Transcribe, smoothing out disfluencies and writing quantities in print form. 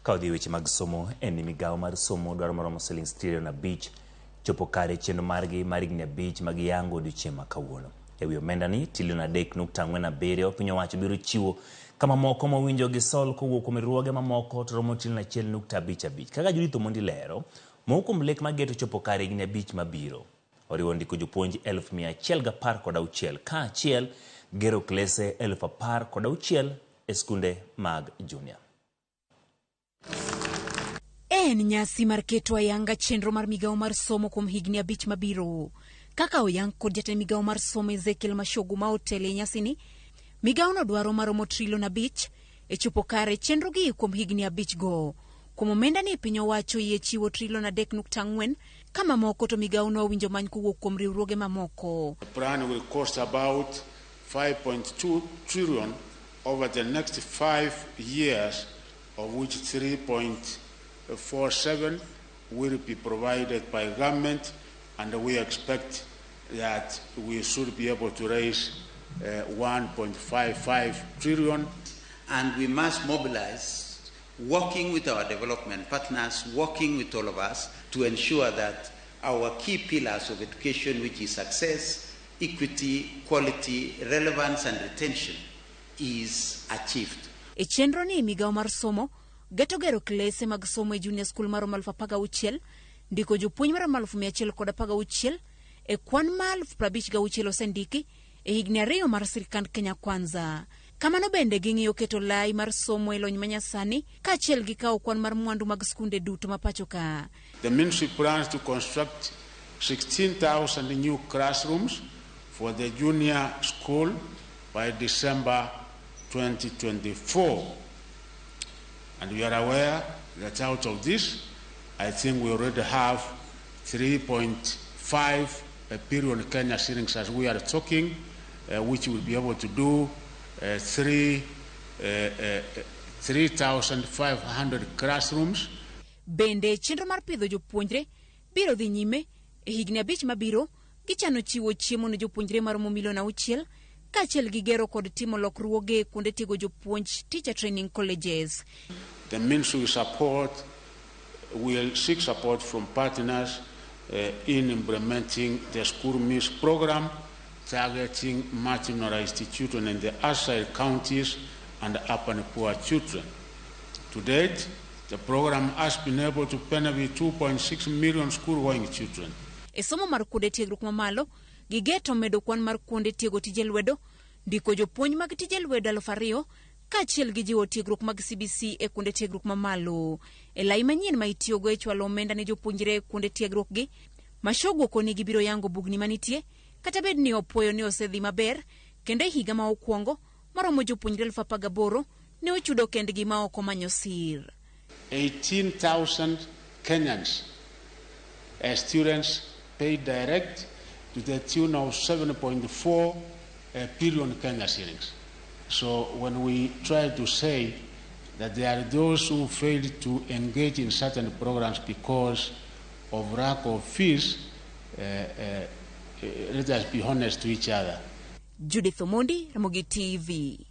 Ka wadhi e weche mag somo, en ni migawo mar somo dwaro moromo siling trilion 5 chopo kare chenro margi mar higni 5 ma giyango odiochieng' ma kawuono. E wi omendani, trilion 3.47 piny owacho biro chiwo ka mamoko mowinjo gisol kowuok kuom riwruoge mamoko to romo trilion 1.55. Kaka Judith Omondi lero, moko kuom lek mageto chopo kare higni 5 mabiro oriwo ndiko jopuonj 116,000 kaachiel gero klese 16,000 e skunde mag junior. En nyasi mar keto ayanga chenro mar migawo mar somo kuom higni 5 mabiro. Kaka oyang kod jatend migawo mar somo Ezekiel Machogu ma otelo e nyasini, migawono dwaro maromo trilion 5 e chopo kare chenro gi kuom higni 5 go. Kuom omenda ni piny owacho yie chiwo trilion 3.4 ka mamoko to migawono owinjo many kowuok kuom riwruoge mamoko. The plan will cost about 5.2 trillion over the next 5 years, of which 3.47 will be provided by government, and we expect that we should be able to raise 1.55 trillion. And we must mobilize, working with our development partners, working with all of us to ensure that our key pillars of education, which is success, equity, quality, relevance and retention, is achieved. E chenro ni migawo mar somo geto gero klese mag somo e junior school maromo 16,000, ndiko jopuonj maromo 116,000 e kwan ma 56,000 osendiki e higni 2 mar sirkand Kenya Kwanza. Kamano bende ging'iyo keto lai mar somo e lony manyasani kaachiel gi kawo kwan mar mwandu mag skunde duto ma pacho ka. The ministry plans to construct 16,000 new classrooms for the junior school by December 2024. And we are aware that out of this, I think we already have 3.5 billion Kenya shillings as we are talking, which will be able to do 3,500 classrooms. Bende chenro mar pidho jopuonjre biro dhi nyime e higni 5 mabiro. Gichano chiwo chiemo ne jopuonjre maromo milion 6 kaachiel gi gero kod timo lokruoge kuonde tiego jopuonj, teacher training colleges. The ministry will seek support from partners in implementing the school meals program, targeting marginalized children in the outside counties and urban poor children. To date, the program has been able to benefit 2.6 million school-going children. E somo mar kuonde tiegruok mamalo, gigeto medo kwan mar kuonde tiego tije lwedo, ndiko jopuonj mag tije lwedo 2,000 kaachiel gi jiwo tiegruok mag CBC e kuonde tiegruok mamalo. E lai manyien ma itiyogo e chwalo omenda ne jopuonjre e kuonde tiegruok gi, Machogu okoni gibiro yango bugni manitie, kata bed ni opuoyo ni osedhi maber, kendo e higa ma okwongo maromo jopuonjre 18,000 ne ochudo kendgi ma ok omanyo sir. 18,000 Kenyans as students paid direct to the tune of 7.4 billion Kenya shillings. So when we try to say that there are those who failed to engage in certain programs because of lack of fees, let us be honest to each other. Judith Omondi, Ramogi TV.